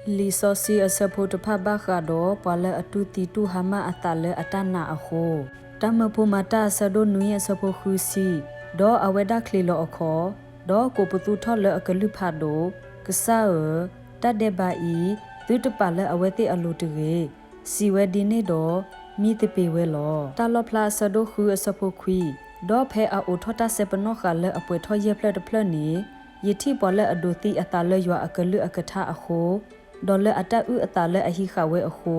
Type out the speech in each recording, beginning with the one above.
လံာ်စီဆှံအဆၢဖိတဖၣ်ဘၣ်ဃးဒီး ပှၤလၢအတူၢ်သံတူၢ်ဟါမၢ်အသးလၢအတၢ်နာ်အဃိ, တၢ်မၢဖိမၤတၢ်အဆၢဒိၣ်နွံအဆၢဖိဃုဆံ, ဒီးအဝဲဒၣ်ချံးလီၤအခီ, ဒီးကိးပသူထီၣ်လၢအကလုၢ်ဖးဒိၣ်, ကစၢ်ဧၢ, တၢ်ဒဲးဘးအံၤ, သုတပာ်လၢအဝဲသ့ၣ်အလိၤတဂ့ၤ. စံးဝဲဒ်န့ၣ်ဒီး, မံသပ့ၤဝဲလီၤ. တၢ်လီၣ်ဖျါအဆၢဒိၣ်ဃုအဆၢဖိခွံ, ဒီးဖဲအအိးထီၣ်တၢ်စဲပနီၣ်ဃာ်လၢအပှဲၤထီၣ်ယဲၢ်ဖျၢၣ်တဖျၢၣ်န့ၣ်, ယထံၣ်ပှၤလၢအဒိးသံအသးလၢယွၤအကလုၢ်အကထါအဃိ, ဒီးလၢအတၢ်အုၣ်အသးလၢအဟံးဃာ်ဝဲအဃိ,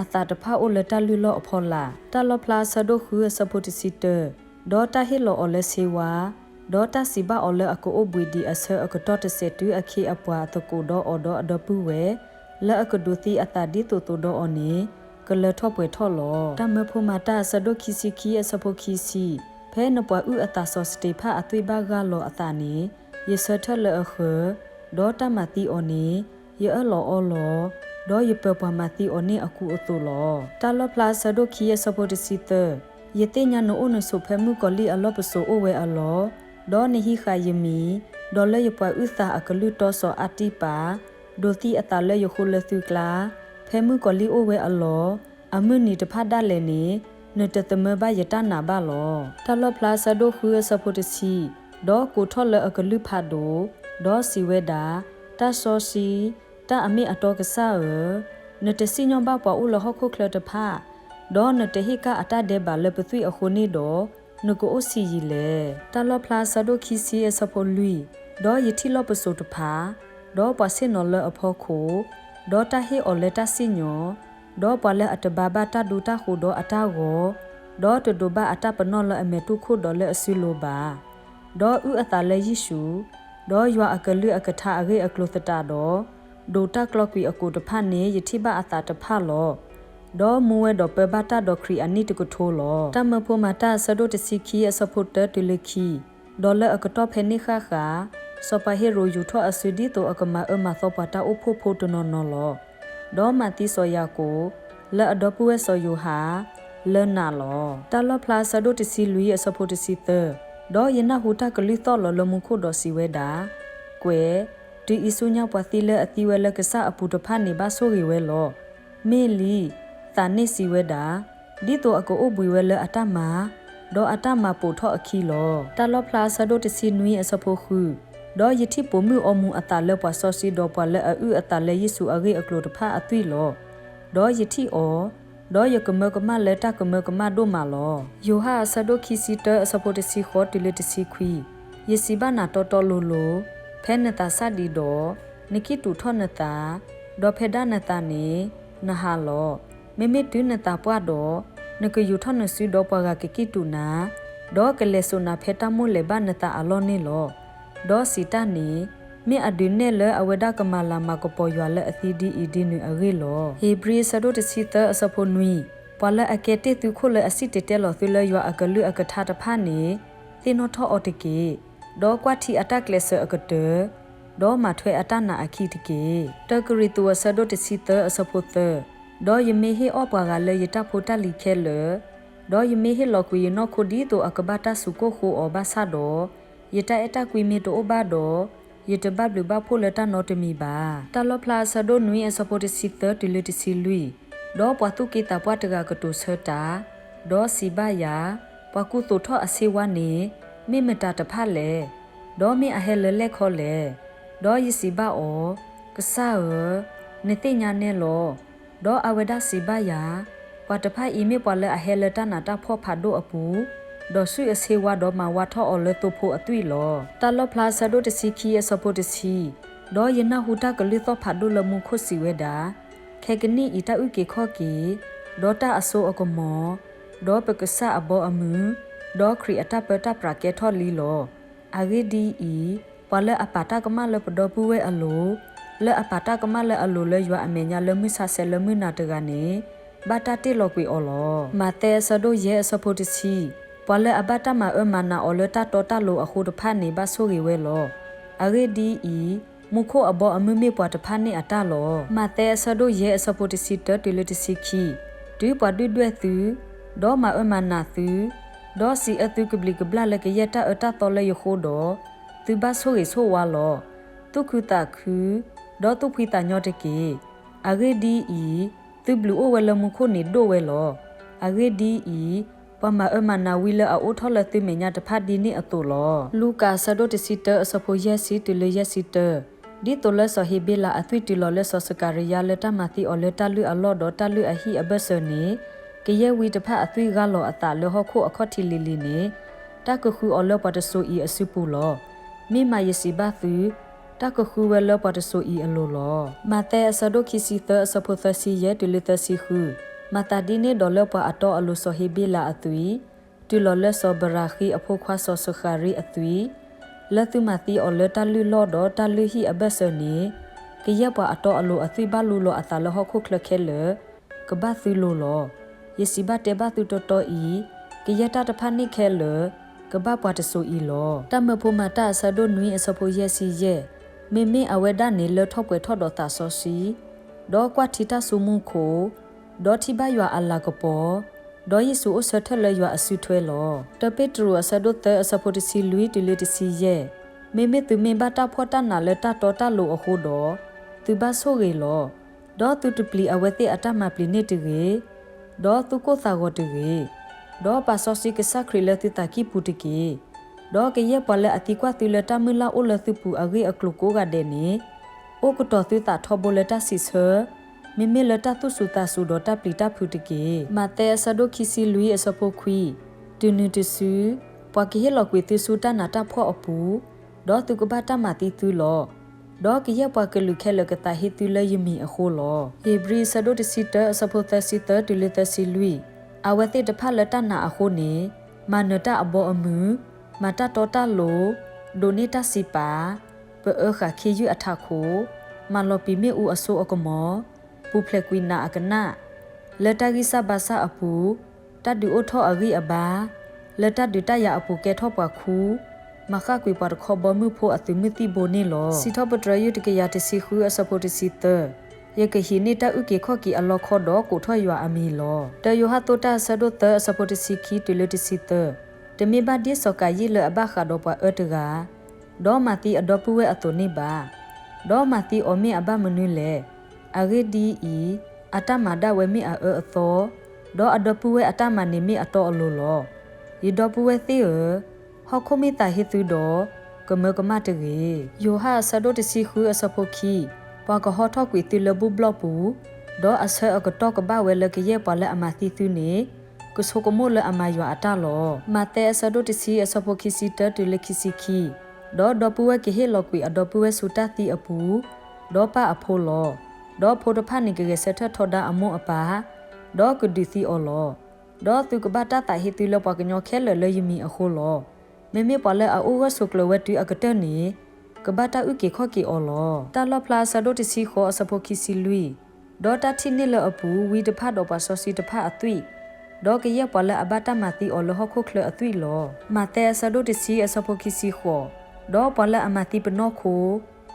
အသးတဖၣ်အိၣ်လၢတၢ်လုၢ်လီၢ်အဖီလာ်. တၢ်လီၣ်ဖျါအဆၢဒိၣ်ဃုအဆၢဖိတဆံတၢ, ဒီးတၢ်ဟ့ၣ်လီၤအီၤလၢဆ့ဝါ, ဒီးတၢ်စံးဘၣ်အီၤလၢအကအိၣ်ဘှံးဒံးအဆၢအကတီၢ်တစဲးတုၤအခ့အပှၤအသကိးဒီးအီၤဒီးအဒီပုၢ်ဝဲၢ်, လၢအကဒိးသံအသးဒ်သိးသိးဒီးအီၤန့ၣ်, ကလၢထီၣ်ပှဲၤထီၣ်လီၤ. တၢ်မၢဖိမၤတၢ်အဆၢဒိၣ်ခံဆံခံအဆၢဖိခံဆံ, ဖဲနပှၤအုၣ်အသးစီၤစတ့းဖၣ်အသွံၣ်ဘၣ်ဂၢ်လီၤအသးန့ၣ်, ယဆၢထၢၣ်လၢအဃၢၤ, ဒီးတၢ်မၤသံအီၤန့ၣ်, ယအၢၣ်လီၤအီလီၤ, ဒီးယပၢၤပှၤမၤသံအီၤန့ၣ်အကူအသိးလီၤ. တၢ်လီၣ်ဖျါအဆၢဒိၣ်ခံအဆၢဖိတဆံသၢ, ယသ့ၣ်ညါနအိၣ်နဆိးဖဲမုၣ်ကီၤလံၢ်အလီၢ်ပစိာ်အိၣ်ဝဲအလီၢ်, ဒီးနဟံးဃာ်ယမံၤ, ဒီးလၢယပှၤအုၣ်သးအကလုၢ်တီစီၤအၤတံၢ်ပၤ, ဒိးသံအသးလၢယဃိလၢသုကျါ, ဖဲမုၣ်ကီၤလံၢ်အိၣ်ဝဲအလီၢ်, အမုၢ်နံၤတဖၣ်ဒၣ်လဲာ်န့ၣ်, နတသမၢဘၣ်ယတၢ်နာ်ဘၣ်လီၤ. တၢ်လီၣ်ဖျါအဆၢဒိၣ်ဃုအဆၢဖိတဆံ, ဒီးကိးထီၣ်လၢအကလုၢ်ဖးဒိၣ်, ဒီးစံးဝဲဒၣ်, တၢ်စီဆှံ, တၢ်အမ့ၢ်အတီကစၢ်ဧၢ, နတစံၣ်ညီၣ်ဘၣ်ပှၤအိၣ်လၢဟီၣ်ခိၣ်ချၢတဖၣ်, ဒီးနတဟ့ၣ်ကၣ်အတၢ်ဒဲးဘးလၢပသွံၣ်အဃိန့ၣ်ဒီး, နကအိၣ်ဆံးယံာ်လဲၣ်. တၢ်လီၣ်ဖျါအဆၢဒိၣ်ခံဆံအဆၢဖိလွံၢ်, ဒီးယထံၣ်လီၢ်ပစိာ်တဖၣ်, ဒီးပှၤဆ့ၣ်နီၤလၢအဖီခိၣ်, ဒီးတၢ်ဟ့ၣ်အီၤလၢတၢ်စံၣ်ညီၣ်, ဒီးပှၤလၢအတဘါဘၣ်တၢ်ဒူတၢ်ဃိၤဒီးအတၢ်ဂီၤ, ဒီးတဒိးဘၣ်အတၢ်ပနီၣ်လၢအမဲာ်တူၢ်ခိၣ်ဒီးလၢအစုလိၤဘၣ်, ဒီးအုၣ်အသးလၢယ့ၣ်ၡူး, ဒီးယွၤအကလုၢ်အကထါအဂ့ၢ်အကျိၤသတးဒီး, ဒိးတၢ်ကျီကွံာ်အကိာ်တဖၣ်န့ၣ် ယထံၣ်ဘၣ်အသးတဖၣ်လီၤ. ဒီးမူဝဲဒီးပၢဘၣ်တၢ်ဒီးခရံာ်အနံၣ်တကထိလီၤ. တၢ်မၢဖိမၤတၢ်အဆၢဒိၣ်တဆံခံအဆၢဖိတၢတုၤလၢခံ, ဒီးလၢအကတီၢ်ဖဲန့ၣ်ဃၣ်ဃၣ်, စီၤပၤဟ့ရိာ်ယူာ်ထီၣ်အစုဒ်သိးအကမၤအၢမၤသီပှၤတၢ်အိၣ်ဖှိၣ်ဖိတနီၤနီၤလီၤ. ဒီးမၤသံစီၤယၤကိာ်, လၢအဒီပုၢ်ဝဲၢ်စီၤယိၤဟၣ်, လၢနးလီၤ. တၢ်လီၣ်ဖျါအဆၢဒိၣ်တဆံလွံၢ်အဆၢဖိတဆံသၢ, ဒီးယနၢ်ဟူတၢ်ကလုၢ်သီၣ်လီၤလၢမူခိၣ်ဒီးစံးဝဲဒၣ်, ကွဲး, တုၤအံၤဆူညါပှၤသံလၢအသံဝဲလၢကစၢ်အပူၤတဖၣ်န့ၣ်ဘၣ်ဆိၣ်ဂ့ၤဝဲလီၤ. မ့ၢ်လံ, သးန့ၣ်စံးဝဲဒၣ်, ဒ်သိးအကအိၣ်ဘှံးဝဲလၢအတၢ်မၤ, ဒီးအတၢ်မၤပိာ်ထီၣ်အခံလီၤ. တၢ်လီၣ်ဖျါအဆၢဒိၣ်တဆံနွံအဆၢဖိဃု, ဒီးယထံၣ်ပိာ်မုၣ်အီမူၤအသးလၢပှၤစီဆှံဒီးပှၤလၢအအုၣ်အသးလၢယ့ၣ်ၡူးအဂ့ၢ်အကျိၤတဖၣ်အသွံၣ်လီၤ. ဒီးယထံၣ်အီၤ, ဒီးယကမၢကမၣ်လၢတၢ်ကမၢကမၣ်ဒိၣ်မးလီၤ. ယိၤဟၣ်အဆၢဒိၣ်ခံဆံတၢအဆၢဖိတဆံဃိးတုၤလၢတဆံခွံ, ယစံးဘၣ်နၤတီတီလိၤလိၤ, ဖဲနသးစၢ်ဒံးဒီး, နကံၣ်တူာ်ထီၣ်နသး, ဒီးဖဲဒၣ်နသးန့ၣ်, နဟးလီၤ. မ့မ့ၢ်တုၤနသးပှၢ်ဒီး, နကယူၤထီၣ်နစုဒီးပှၤဂၤကကံၣ်တူာ်နၤ, ဒီးကလဲၤစိာ်နၤဖဲတၢ်မိၣ်လဲၤဘၣ်နသးအလီၢ်န့ၣ်လီၤ. ဒီးစံးတၢ်န့ၣ်, မ့ၢ်အဒုးနဲၣ်လၢအဝဲဒၣ်ကမၤလၤမၤကပီၤယွၤလၢအသံဒ်အံၤဒ်နုၤအဂ့ၢ်လီၤ. ဧ့ၤဘြံၤအဆၢဒိၣ်တဆံသၢအဆၢဖိနွံ, ပှၤလၢအကဲတ့ၢ်သုခိၣ်လၢအစံၣ်တဲၤတဲလီၤသုလၢယွၤအကလုၢ်အကထါတဖၣ်န့ၣ်, သ့ၣ်နီၣ်ထီၣ်အီၤတက့ၢ်. ဒီးကွၢ်ထံအတၢ်ကျဲးစၢးအကတၢၢ်, ဒီးမၤထွဲအတၢ်နာ်အခံတက့ၢ်. တၢကရံၣ်သူးအဆၢဒိၣ်တဆံသၢအဆၢဖိသၢ, ဒီးယမ့ၢ်ဟ့ၣ်အီၣ်ပှၤဂၤလၢယတၢ်ဖိတၢ်လံၤခဲလၢာ်, ဒီးယမ့ၢ်ဟ့ၣ်လီၤကွံာ်ယနီၢ်ခိဒ်သိးအကဘၣ်တၢ်စူၤကိၢ်ဃိအီၤဘၣ်ဆၣ်ဒီး, ယတၢ်အဲၣ်တၢ်ကွံမ့ၢ်တအိၣ်ဘၣ်ဒီး, ယတဘၣ်ဘျုးဘၣ်ဖှိၣ်လၢတၢ်နီတမံၤဘၣ်. တၢ်လီၣ်ဖျါအဆၢဒိၣ်နွံအဆၢဖိတဆံသၢတုၤလၢတဆံလွံၢ်, ဒီးပှၤသူၣ်က့သးပှၢ်တဂၤကတိၤဆၢတၢ်, ဒီးစံးဘၣ်ယၤ, ပှၤကူသိးထီၣ်အဆ့ဝါန့ၣ်, မ့ၢ်မတၤတဖၣ်လဲၣ်. ဒီးမ့ၢ်အဟဲလၢလဲၣ်ခီလဲၣ်. ဒီးယစံးဘၣ်အီၤ, ကစၢ်ဧၢ, နသ့ၣ်ညါနဲလီၤ. ဒီးအဝဲဒၣ်စံးဘၣ်ယၤ, ပှၤတဖၣ်အံၤမ့ၢ်ပှၤလၢအဟဲလၢတၢ်နးတၢ်ဖှီၣ်ဖးဒိၣ်အပူၤ, ဒီးဆူၣ်အဆ့ဝါဒီးမၤဝါထီၣ်အီၤလၢသိဖိအသွံၣ်လီၤ. တၢ်လီၣ်ဖျါအဆၢဒိၣ်တဆံခံအဆၢဖိတဆံ, ဒီးယနၢ်ဟူတၢ်ကလုၢ်သီၣ်ဖးဒိၣ်လၢမူခိၣ်စံးဝဲဒၣ်, ခဲကနံၣ်အံၤတၢ်အုၣ်က့ၤခီၣ်က့ၤ, ဒီးတၢ်အစိအကမီၤ, ဒီးပကစၢ်အဘီအမုၢ်, ဒီးခရံာ်အတၢ်ပၢတၢ်ပြးကဲထီၣ်လံလီၤ. အဂ့ၢ်ဒ်အံၤ, ပှၤလၢအပာ်တၢ်ကမၣ်လၢပဒီပုၢ်ဝဲၢ်အလိၤ, လၢအပာ်တၢ်ကမၣ်လၢအလိၤလၢယွၤအမဲာ်ညါလၢမုၢ်ဆါဆဲးလၢမုၢ်နၤတဂၤန့ၣ်, ဘၣ်တၢ်တ့ၢ်လီၤကွံာ်အီၤလီၤ. မးသဲအဆၢဒိၣ်ယဲၢ်အဆၢဖိတဆံ, ပှၤလၢအဘၣ်တၢ်မၤအၢမၤနးအီၤလၢတၢ်တီတၢ်လိၤအဃိတဖၣ်န့ၣ်ဘၣ်ဆိၣ်ဂ့ၤဝဲလီၤ. အဂ့ၢ်ဒ်အံၤ, မူခိၣ်အဘီအမုၢ်မ့ၢ်ပှၤတဖၣ်န့ၣ်အတၢ်လီၤ. မးသဲအဆၢဒိၣ်ယဲၢ်အဆၢဖိတဆံတၢတုၤလၢတဆံခံ, တုၤပှၤဒုၣ်ဒွဲၣ်သု, ဒီးမၤအၢမၤနးသု, ဒီးစံးအၢသုကဘျံးကဘျၣ်လၢကယဲၢ်တၢ်အၢတၢ်သီလၢယဃိဒီး, သုဘၣ်ဆိၣ်ဂ့ၤဆိၣ်ဝါလီၤ. သူၣ်ခုသးခု, ဒီးသူၣ်ဖှံသးညီတက့ၢ်. အဂ့ၢ်ဒ်အံၤ, သုဘျုးအိၣ်ဝဲလၢမူခိၣ်န့ၣ်ဒိၣ်ဝဲလီၤ. အဂ့ၢ်ဒ်အံၤ, ပှၤမၤအၢမၤနးဝံလၢအအိၣ်ထီၣ်လၢသုမဲာ်ညါတဖၣ်ဒ်န့ၣ်အသိးလီၤ. လူၤကၣ်အဆၢဒိၣ်တဆံတၢ အဆၢဖိယဲၢ်ဆံတုၤလၢယဲၢ်ဆံတၢ. ဒ်သိးလၢစီၤဟ့းဘ့လးအသွံၣ်တုၤလီၤလၢစီၤစကၤရယါလၢတၢ်မၤသံအီၤလၢတၢ်လုၢ်အလီၢ်ဒီးတၢ်လုၢ်အဟံၣ်အဘၢၣ်စၢၤန့ၣ်, ကယဲၢ်ဝံတဖၣ်အသွံၣ်ဂါလီၤအသးလၢဟီၣ်ခိၣ်အခီၣ်ထံးလံၤလံၤန့ၣ်, တၢ်ကဃုအီၤလၢပှၤတစိၤအံၤအစုပူၤလီၤ. မ့ၢ်မၤယစံးဘၣ်သု, တၢ်ကဃုဝဲလၢပှၤတစိၤအံၤအလိၤလီၤ. မးသဲအဆၢဒိၣ်ခံဆံသၢ အဆၢဖိသၢဆံယဲၢ်တုၤလၢသၢဆံဃု. မၤသးဒ်န့ၣ်ဒီးလၢပှၤအတီအလိၤစီၤဟ့းဘ့လးအသွံၣ်, တုၤလီၤလၢစီၤဘရၤဃံအဖိခွါစီၤစဃၤရံအသွံၣ်, လၢသုမၤသံအီၤလၢတၢ်လုၢ်လီၢ်ဒီးတၢ်လုၢ်ဟံၣ်အဘၢၣ်စၢၤန့ၣ်, ကယဲၢ်ပှၤအတီအလိၤအသွံၣ်ဘၣ်လူလီၤအသးလၢဟီၣ်ခိၣ်ချၢခဲလၢာ်, ကဘၣ်သုလိၤလီၤ. ယစံးဘၣ်တဲဘၣ်သုတီတီအံၤ, ကယဲၢ်တၢ်တဖၣ်န့ၣ်ခဲလၢာ်, ကဘၣ်ပှၤတစိၤအံၤလီၤ. တၢ်မၢဖိမၤတၢ်အဆၢဒိၣ်နွံ အဆၢဖိယဲၢ်ဆံယဲၢ်. မ့မ့ၢ်အဝဲဒၣ်န့ၣ်လၢထီၣ်ပှဲၤထီၣ်ဒီးသးစီဆှံ, ဒီးကွၢ်ထံတၢ်ဆိကမိၣ်ခိၣ်, ဒီးထံၣ်ဘၣ်ယွၤအလၤကပီၤ, ဒီးယ့ၣ်ၡူးအိၣ်ဆၢထၢၣ်လၢယွၤအစုထွဲလီၤ. တၢပ့းတရူးအဆၢဒိၣ်သၢ အဆၢဖိတဆံလွံၢ်တုၤလၢတဆံယဲၢ်. မ့မ့ၢ်သုမ့ၢ်ဘၣ်တၢ်ဖှီၣ်တၢ်နးလၢတၢ်တီတၢ်လိၤအဃိဒီး, သုဘၣ်ဆိၣ်ဂ့ၤလီၤ. ဒီးသုတပျံၤအဝဲသ့ၣ်အတၢ်မၤပျံၤန့ၣ်တဂ့ၤ, ဒီးသုကိၢ်သးဂီၤတဂ့ၤ, ဒီးပာ်စီဆှံကစၢ်ခရံာ်လၢသုသးကံၢ်ပူၤတက့ၢ်. ဒီးကယဲၢ်ပှၤလၢအသံကွၢ်သုလၢတၢ်မုၢ်လၢ်အိၣ်လၢသုပူၤအဂ့ၢ်အကျိၤကိးဂၤဒဲးန့ၣ်, အိၣ်ကတီၤသုသးထီဘိလၢတၢ်စံးဆၢ, မ့မ့ၢ်လၢတၢ်သူၣ်စူၤသးစူၤဒီးတၢ်ပျံၤတၢ်ဖုးတက့ၢ်. မးသဲအဆၢဒိၣ်ခံဆံလွံၢ် အဆၢဖိခွံ, တုၤနုၤတစု, ပှၤကဟ့ၣ်လီၤကွံာ်သုဆူတၢ်နးတၢ်ဖှီၣ်အပူၤ, ဒီးသုကဘၣ်တၢ်မၤသံသုလီၤ. ဒီးကယဲၢ်ပှၤကလုာ်ခဲလၢာ်ကသးဟ့သုလၢယမံၤအဃိလီၤ. ဧ့ၤဘြံၤ အဆၢဒိၣ်တဆံတၢ အဆၢဖိသၢဆံသၢတုၤလၢသၢဆံလွံၢ်. အဝဲသ့ၣ်တဖၣ်လၢတၢ်နာ်အဃိန့ၣ်, မၤနၢၤတၢ်အဘီအမုၢ်, မၤတၢ်တီတၢ်လိၤ, ဒိးန့ၢ်တၢ်စံးပာ်, ပအၢဃာ်ခ့ယုၢ်အထးခိၣ်, မၤလီၤပံာ်မ့ၣ်အူအစိအကမီၤ, ပူၤဖျဲးကွံာ်နးအကနၣ်, လၢတၢ်ဂံၢ်စၢ်ဘါစၢ်အပူၤ, တၢ်ဒုးအိၣ်ထီၣ်အဂံၢ်အဘါ, လၢတၢ်ဒုးတၢ်ယၤအပူၤကဲထီၣ်ပှၤခူ, မၤဃၣ်ကွံာ်ပှၤတခီဘီမုၢ်ဖိအသုးမုၢ်သံၣ်ဘိန့ၣ်လီၤ. စံးထီၣ်ပတြၢၤ ယုၢ်တကယၤတဆံဃု အဆၢဖိတဆံသၢ. ယကဟံးန့ၢ်တၢ်အုၣ်က့ၤခီၣ်က့ၤအလီခီဒီး ကိးထီၣ်ယွၤအမံၤလီၤ. တၢယိၤဟၣ်သိတၢ အဆၢဒိၣ်သၢ အဆၢဖိတဆံခံတုၤလၢတဆံသၢ. တမ့ၢ်ဘၣ်ဒ်စီၤကၤယံၣ်လၢအဘၣ်ဃးဒီးပှၤအၢတဂၤ, ဒီးမၤသံအဒီပုၢ်ဝဲၢ်အသိးန့ၣ်ဘၣ်. ဒီးမၤသံအီၤမ့ၢ်အဘၣ်မနုၤလဲၣ်. အဂ့ၢ်ဒ်အံၤ, အတၢ်မၤဒၣ်ဝဲမ့ၢ်အအၢအသီ, ဒီးအဒီပုၢ်ဝဲၢ်အတၢ်မၤန့ၣ်မ့ၢ်အတီအလိၤလီၤ. ယဒီပုၢ်ဝဲၢ်သ့ၣ်ဧၢ, ဟီၣ်ခိၣ်မ့ၢ်သးဟ့သုဒီး, ကမၢကမၣ်တဂ့ၤ. ယိၤဟၣ်အဆၢဒိၣ်တဆံဃု အဆၢဖိခံ. ပှၤကဟီထီၣ်ကွံာ်သုလၢဘူၣ်ဘျီၣ်ပူၤ, ဒီးအဆၢအကတီၢ်ကဘၣ်ဝဲလၢကယဲၢ်ပှၤလၢအမၤသံသုန့ၣ်, ကဆိကမိၣ်လၢအမၤယွၤအတၢ်လီၤ. မးသဲအဆၢဒိၣ်တဆံ အဆၢဖိခံဆံတၢတုၤလၢခံဆံခံ. ဒီးဒီပုၢ်ဝဲၢ်ကဟ့ၣ်လီၤကွံာ်အဒီပုၢ်ဝဲၢ်ဆူတၢ်သံအပူၤ, ဒီးပၢ်အဖိလီၤ. ဒီးဖိတဖၣ်န့ၣ်ကဂဲၤဆၢထၢၣ်ထီဒါအမိၢ်အပၢ်, ဒီးကဒုးသံအီၤလီၤ. ဒီးသုကဘၣ်တၢ်သးဟ့သုလၢပှၤကညီခဲလၢာ်လၢယမံၤအဃိလီၤ. မ့မ့ၢ်ပှၤလၢအအိၣ်ဂၢၢ်ဆိးကျၢၤဝဲတုၤအကတၢၢ်န့ၣ်, ကဘၣ်တၢ်အုၣ်က့ၤခီၣ်က့ၤအီၤလီၤ. တၢ်လီၣ်ဖျါအဆၢဒိၣ်တဆံဃိး အဆၢဖိခံဆံလွံၢ်. ဒီးတၢ်ထံၣ်န့ၢ်လၢအပူၤ, ဝံတဖၣ်ဒီးပှၤစီဆှံတဖၣ်အသွံၣ်, ဒီးကယဲၢ်ပှၤလၢအဘၣ်တၢ်မၤသံအီၤလၢဟီၣ်ခိၣ်ချၢအသွံၣ်လီၤ. မးသဲအဆၢဒိၣ်တဆံ အဆၢဖိခံဆံဃိး. ဒီးပှၤလၢအမၤသံပနီၢ်ခိ,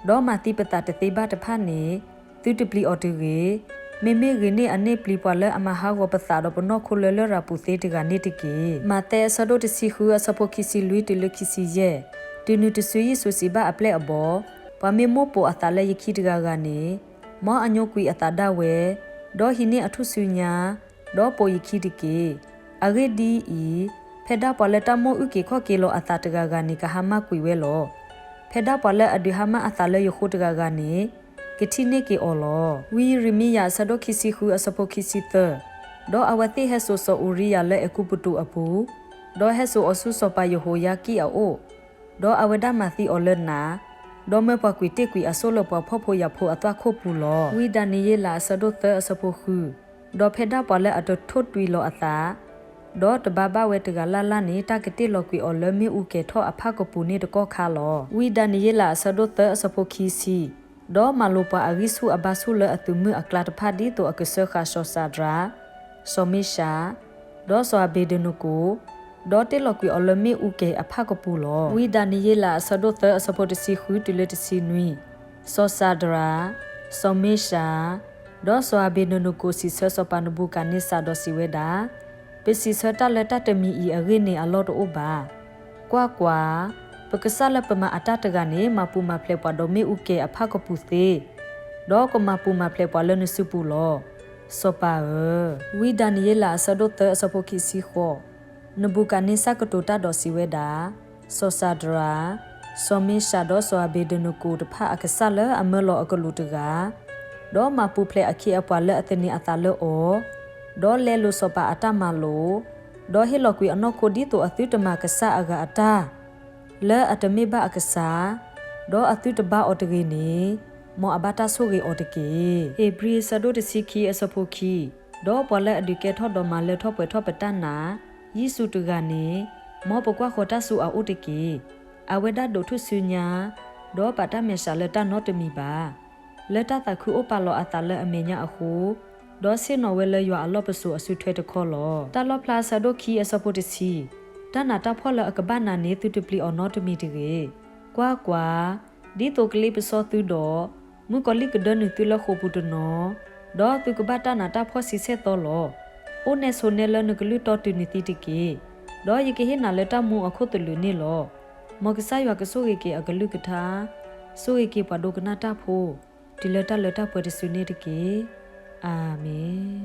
ဒီးမၤသံပသးတသ့ဘၣ်တဖၣ်န့ၣ်, သုတပျံၤအီၤတဂ့ၤ. မ့မ့ၢ်ဂ့ၤန့ၢ်အန့ၣ်ပျံၤပှၤလၢအမၤဟးဂီၤပသးဒီးပနီၢ်ခိလၢလရာ်ပူၤသ့တဂၤန့ၣ်တက့ၢ်. မးသဲအဆၢဒိၣ်တဆံဃု အဆၢဖိခံဆံလွံၢ်တုၤလၢခံဆံယဲၢ်. တုၤနုၤတစုယ့ၣ်ၡူးစံးဘၣ်အပျဲၢ်အဘီၣ်, ပှၤမ့ၢ်မိၣ်ပိာ်အသးလၢယခံတဂၤဂၤန့ၣ်, မ်အညိကွံာ်အသးဒၣ်ဝဲ, ဒီးဟံးန့ၢ်အထူၣ်စုညါ, ဒီးပိာ်ယခံတက့ၢ်. အဂ့ၢ်ဒ်အံၤ, ဖဲဒၣ်ပှၤလၢတၢ်မိၣ်အုၣ်က့ၤခီၣ်က့ၤလီၤအသးတဂၤဂၤန့ၣ် ကဟါမၢ်ကွံာ်ဝဲလီၤ. ဖဲဒၣ်ပှၤလၢအဒုးဟါမၢ်အသးလၢယဃိတဂၤဂၤန့ၣ်, ကထံၣ်န့ၢ်က့ၤအီၤလီၤ. ဝံယံးရမံယၤအဆၢဒိၣ်ခံဆံဃု အဆၢဖိခံဆံသၢ. ဒီးအဝဲသ့ၣ်ဟဲစိာ်စီၤအူၤရံယၤလၢအဲၤကူပတူးအပူၤ, ဒီးဟဲစိာ်အီၤဆူစီၤပၤယဟိယၤကံၣ်အအိၣ်, ဒီးအဝဲဒၣ်မၤသံအီၤလၢနး, ဒီးမၢပှၤကွံာ်တ့ၢ်ကွံာ်အစိၣ်လၢပှၤဖှီၣ်ဖိယာ်ဖိအသွၣ်ခိၣ်ပူၤလီၤ. ဝံဒၤနံးယ့လးအဆၢဒိၣ်သၢ အဆၢဖိဃု. ဒီးဖဲဒၣ်ပှၤလၢအတထိၣ်တွံၤလီၤအသး, ဒီးတဘါဘၣ်ဝဲတဂၤလၢ်လၢ်န့ၣ် တၢ်ကတ့ၢ်လီၤကွံာ်အီၤလၢမ့ၣ်အူကဲၤထီၣ်အဖၣ်ကပူၤန့ၣ်တကီၢ်ခါလီၤ. ဝံဒၤနံးယ့လးအဆၢဒိၣ်သၢ အဆၢဖိခံဆံ. ဒီးမၤလိာ်ပှၤအဂံၢ်ဆူၣ်အဘါဆူၣ်လၢအသုးမုၢ်အကျါတဖၣ်ဒ်သိးအကစၢဃာ်စီၤစၤဒြး, စီၤမ့ၡး, ဒီးစီၤအဘ့းနကိၤ, ဒီးတ့ၢ်လီၤကွံာ်အီၤလၢမ့ၣ်အူကဲၤအဖၣ်ကပူၤလီၤ. ဝံဒၤနံးယ့လးအဆၢဒိၣ်သၢ အဆၢဖိတဆံဃုတုၤလၢတဆံနွံ. စီၤစၤဒြး, စီၤမ့ၡး, ဒီးစီၤအဘ့းနကိၤစံးဆၢစီၤပၤနဘူၤခၣ်န့စၤဒီးစံးဝဲဒၣ်, ပစံးဆၢတၢ်လၢတၢ်တမံၤအံၤအဂ့ၢ်န့ၣ် အလီၢ်တအိၣ်ဘၣ်. ကွၢ်ကွၢ်, ပကစၢ်လၢပမၤအတၢ်တဂၤန့ၣ် မၤပူၤမၤဖျဲးပှၤဒီးမ့ၣ်အူကဲၤအဖၣ်ကပူၤသ့, ဒီးကမၤပူၤမၤဖျဲးပှၤလၢနစုပူၤလီၤ. စီၤပၤဧၢ, ဝံဒၤနံးယ့လးအဆၢဒိၣ်သၢအဆၢဖိခံဆံဃိး, နဘူၤခၣ်န့စၢ်ကတိၤတၢ်ဒီးစံးဝဲဒၣ်, စီၤစၤဒြး, စီၤမ့ၡးဒီးစီၤအဘ့းနကိၤတဖၣ်အကစၢ်လၢအမၢလီၤအကလူးတဂၤ, ဒီးမၤပူၤဖျဲးအခ့အပှၤလၢအသန့ၤအသးလၢအီၤ, ဒီးလဲလိာ်စီၤပၤအတၢ်မၤလိာ်, ဒီးဟ့ၣ်လီၤကွံာ်အနီၢ်ခိဒ်သိးအသုတမၤကစၢ်အဂၤအတၢ် လၢအတမ့ၢ်ဘၣ်အကစၢ်, ဒီးအသုတဘါအီၤတဂ့ၤန့ၣ်, မ်အဘၣ်တၢ်ဆိၣ်ဂ့ၤအီၤတက့ၢ်. ဧ့ၤဘြံၤအဆၢဒိၣ်တဆံခံအဆၢဖိခံ, ဒီးပှၤလၢအဒုးကဲထီၣ်ဒီးမၤလၢထီၣ်ပှဲၤထီၣ်ပတၢ်နာ်, ယ့ၣ်ၡူးတဂၤန့ၣ်, မ်ပကွၢ်ဃီၤတၢ်ဆူအအိၣ်တက့ၢ်. အဝဲဒၣ်ဒိးထူၣ်စုညါ, ဒီးပာ်တၢ်မဲာ်ဆှးလၢတၢ်နီတမံၤဘၣ်. လၢတၢ်သးခုအိၣ်ပာ်လီၤအသးလၢအမဲာ်ညါအဃိ, ဒီးဆ့ၣ်နီၤဝဲလၢယွၤအလီၢ်ပစိာ်အစုထွဲတခီလီၤ. တၢ်လီၣ်ဖျါအဆၢဒိၣ်ခံအဆၢဖိတဆံ, တၢ်နးတၢ်ဖှီၣ်လၢအကဘၣ်နၤန့ၣ် သုတပျံၤအီၤနီတမံၤတဂ့ၤ. ကွၢ်ကွၢ်, ဒ်သိးကလ့ပစီသုဒီး, မုၣ်ကီၤလံၢ်ကဒၢနုာ်သုလၢဃိာ်ပူၤတနီၤ, ဒီးသုကဘၣ်တၢ်နးတၢ်ဖှီၣ်ဆံဆဲၣ်သီလီၤ. အိၣ်နဲဆိးနဲလၢနကလုၢ်တီတုၤနသံတက့ၢ်. ဒီးယကဟ့ၣ်နၤလၢတၢ်မူအခိၣ်သလုးန့ၣ်လီၤ. မ်ကစၢ်ယွၤကဆိၣ်ဂ့ၤက့ၤအကလုၢ်ကထါ, ဆိၣ်ဂ့ၤက့ၤပှၤဒိကနၣ်တၢ်ဖိ, တုၤလၢတၢ်လၢတၢ်ပှဲၤတစုန့ၣ်တက့ၢ်. အၤမ့ၣ်.